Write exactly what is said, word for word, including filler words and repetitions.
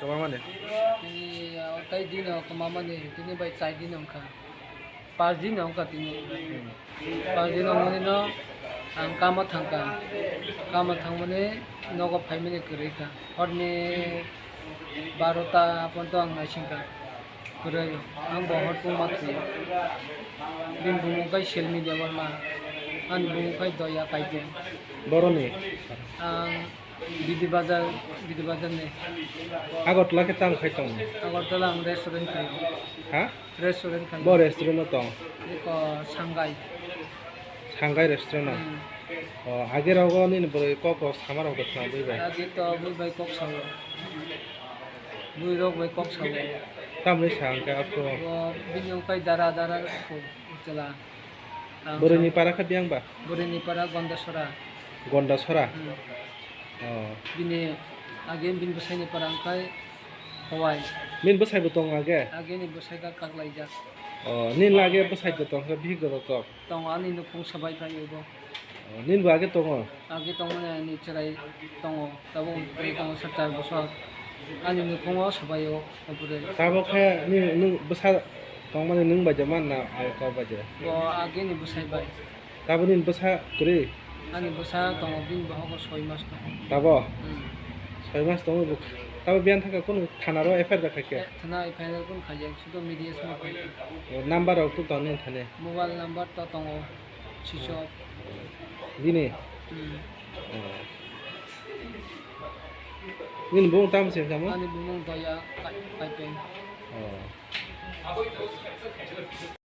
Kwbangmani? Tini, ah, tai dino kwbangmani, tini bai chai dino wngkha. Pas din wngkha tini. Hmm. Pas din wngmani no ang kama thangkha. Kama thangmani nogo phaimani kwrwi kha. Horni barota ponto ang naisingkha. Kwrwi, ang bo hor tongma thwi. Bini bumung khai Selmi Debbarma. Ani bumung khai Doya Kaipen. Boroni? Ang Bidi Bazar, Bidi Bazar ni. Agartala khe tamo khai tong? Agartala ang restaurant khai. Ha? Restaurant khai. Bo restaurant o tong? Eko Sangai. Sangai restaurant o? Hmm. O, age rogo nini bwrwi kok rok sama rok khna bui bai? Age to bui bai kok sao. Bui rok bai kok sao. Tamni sa ang khe apro? Bo bini wngkhai dara dara ko chwla. Ang Bwrwini sa- para khe biyang ba? Bwrwini para Gondasora. Gondasora? Hmm. Oh. Bini age bini bwsaini para wngkhai Howai. Nini bwsai bo tongo age? Age ni bwsai da kaklaijak. Oh, nini lage bwsai bo tong khe bihik da tok? Tongo, ani nukhung sabai phai ubo. Oh, nini bo age tongo? Age tongmani ani chwrai tongo, tabuk chwrai tongo sat char bosor. Ani nukhungo sabai o, o bwrwi. Tabuk khe ni nwng bwsa tongmani nwng bai de man na ang kok bai de? Bo age ni bwsai bai. Tabuk nini bwsa kwrwi? Ani bwsa tongo, bini bohogo soi mas tongo. Tabo? Hmm. Soi mas tongo bo. Tabo biyang thaka kunu thana ro F I R da khaikhe? Eh, thana F I R kunu khaijak, sudo media sima khaijak. O, number rok to tong nini thani? Mobile number to tongo, switch off. Bini? Hmm. O. Nini bung tam se kamo? Ani bumung Doya Kai-, Kaipeng. O.